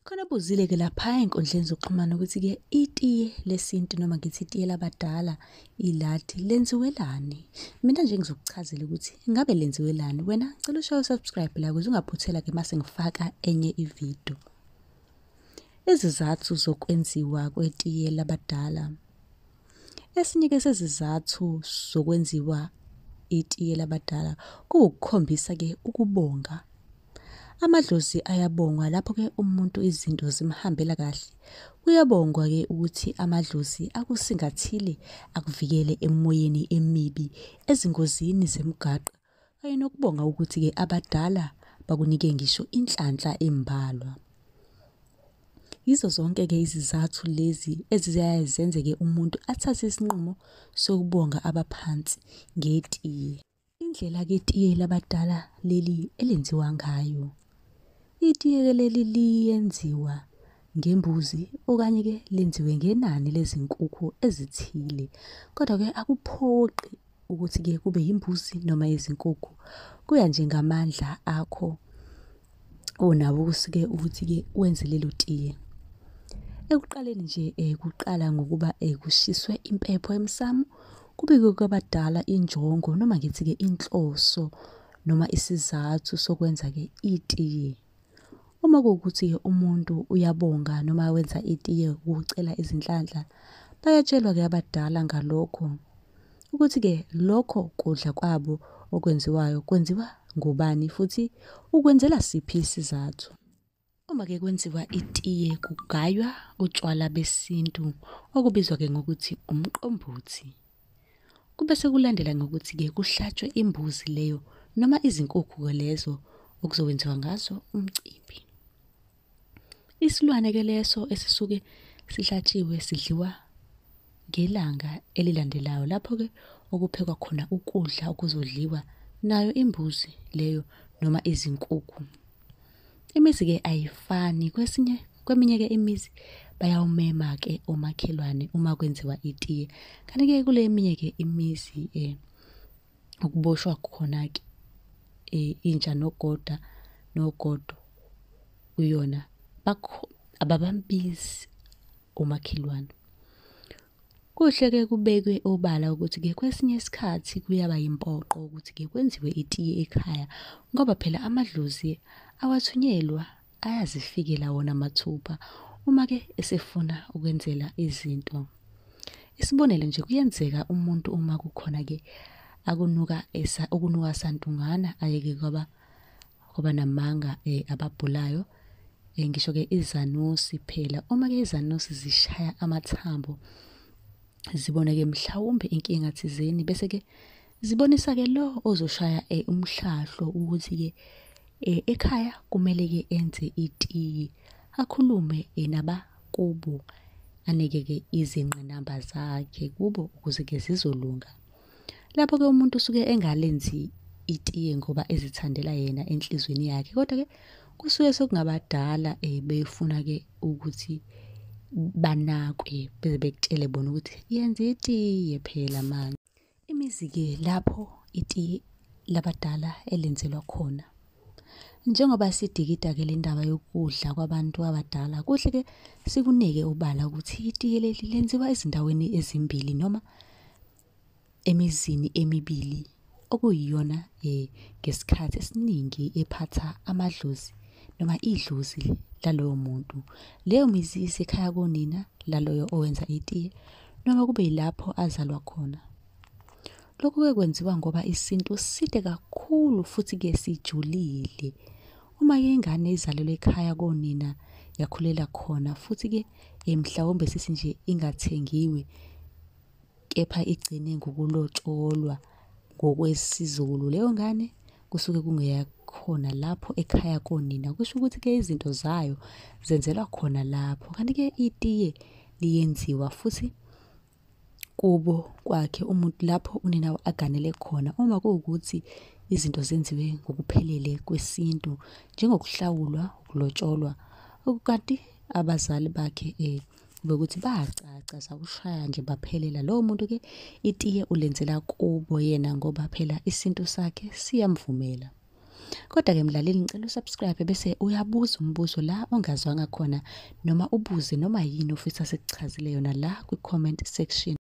Khona obuzile-ke lapha ey'nkundleni zokuxhumana ukuthi-ke itiye lesintu noma ngithi itiye labadala iladi lenziwelani? Mina nje ngizokuchazela ukuthi ngabe lenziwelani. Wena ngicela ushaye u-subscribe la ukuze ungaphuthelwa-ke mase ngifaka enye ividiyo. Izizathu zokwenziwa kwetiye labadala. Esinye-ke sezizathu zokwenziwa itiye labadala kuwukukhombisa-ke ukubonga. Amadlozi ayabongwa lapho-ke umuntu izinto zimhambela kahle. Kuyabongwa-ke ukuthi amadlozi akusingathile, akuvikele emoyeni emibi, ezingozini zemigwaqo, kanye nokubonga ukuthi-ke abadala bakunike ngisho inhlanhla embalwa. Yizo zonke-ke izizathu lezi eziyaye zenze-ke umuntu athathe isinqumo sokubonga abaphansi ngetiye. Indlela-ke itiye labadala leli elenziwa ngayo. Itiye-ke leli liyenziwa ngembuzi okanye-ke lenziwe ngenani lezinkukhu ezithile. Kodwa-ke akuphoqi ukuthi-ke kube yimbuzi noma izinkukhu. Kuya nje ngamandla akho onawo ukusuke ukuthi-ke wenze lelo tiye. Ekuqaleni nje kuqala ngokuba kushiswe impepho emsamo, kubikwe kwabadala injongo noma ngithi-ke inhloso noma isizathu sokwenza-ke itiye. Uma kuwukuthi-ke umuntu uyabonga noma wenza itiye ukucela izinhlanhla, bayatshelwa-ke abadala ngalokho ukuthi-ke lokho kudla kwabo okwenziwayo kwenziwa ngubani futhi ukwenzela siphi isizathu. Uma-ke kwenziwa itiye kugaywa utshwala besintu okubizwa-ke ngokuthi umqombothi. Kube sekulandela ngokuthi-ke kuhlatshwe imbuzi leyo noma izinkukhu-ke lezo okuzokwenziwa ngazo umcimbi. Isilwane-ke leso esisuke sihlatshiwe sidliwa ngelanga elilandelayo lapho-ke okuphekwa khona ukudla okuzodliwa nayo imbuzi leyo noma izinkukhu. Imizi-ke ayifani, kwesinye kweminye-ke imizi bayawumema-ke omakhelwane uma kwenziwa itiye. Kanti-ke kule eminye-ke imizi ukuboshwa khona-ke inja nogoda nogodo kuyona abababizi omakhelwane. Kuhle-ke kubekwe obala ukuthi-ke kwesinye isikhathi kuyaba yimpoqo ukuthi-ke kwenziwe itiye ekhaya ngoba phela amadlozi awathunyelwa, ayazifikela wona mathupha uma-ke esefuna ukwenzela izinto. Isibonelo nje, kuyenzeka umuntu uma kukhona-ke akunuka okunuka santungwana ayeke kwabanamanga ababhulayo, ngisho-ke izanusi phela. Uma-ke izanusi zishaya amathambo zibone-ke mhlawumbe inkinga thizeni bese-ke zibonisa-ke lo ozoshaya umhlahlo ukuthi-ke ekhaya kumele-ke enze itiye, akhulume nabakubo, anike-ke izingqinamba zakhe kubo ukuze-ke zizolunga. Lapho-ke umuntu usuke engalenzi itiye ngoba ezithandela yena enhlizweni yakhe, kodwa-ke kusuke sekungabadala befuna-ke ukuthi banakwe beze bekutshele bona ukuthi yenza itiye phela manje. Imizi-ke lapho itiye labadala elenzelwa khona. Njengoba sidikida-ke le ndaba yokudla kwabantu abadala, kuhle-ke sikunike ubala ukuthi itiye leli lenziwa ezindaweni ezimbili noma emizini emibili okuyiyona ngesikhathi esiningi ephatha amadlozi noma idlozi laloyo muntu. Leyo mizi isekhaya konina laloyo owenza itiye noma kube yilapho azalwa khona. Lokhu-ke kwenziwa ngoba isintu side kakhulu futhi-ke sijulile. Uma-ke ingane izalelwe ekhaya konina yakhulela khona futhi-ke mhlawumbe sithi nje ingathengiwe kepha igcine ngokulotsholwa ngokwesiZulu, leyo ngane kusuke kungeyakhona lapho ekhaya konina. Kusho ukuthi-ke izinto zayo zenzelwa khona lapho. Kanti-ke itiye liyenziwa futhi kubo kwakhe umuntu lapho unina aganele khona uma kuwukuthi izinto zenziwe ngokuphelele kwesintu njengokuhlawulwa, ukulotsholwa. Kanti abazali bakhe kube ukuthi bacaca zawushaya nje baphelela. Lowo muntu-ke itiye ulenzela kubo yena ngoba phela isintu sakhe siyamvumela. Kodwa-ke mlaleli, ngicela usubscribe bese uyabuza umbuzo la ongazwanga khona noma ubuze noma yini ofisa sikuchazele yona la kwi-comment section.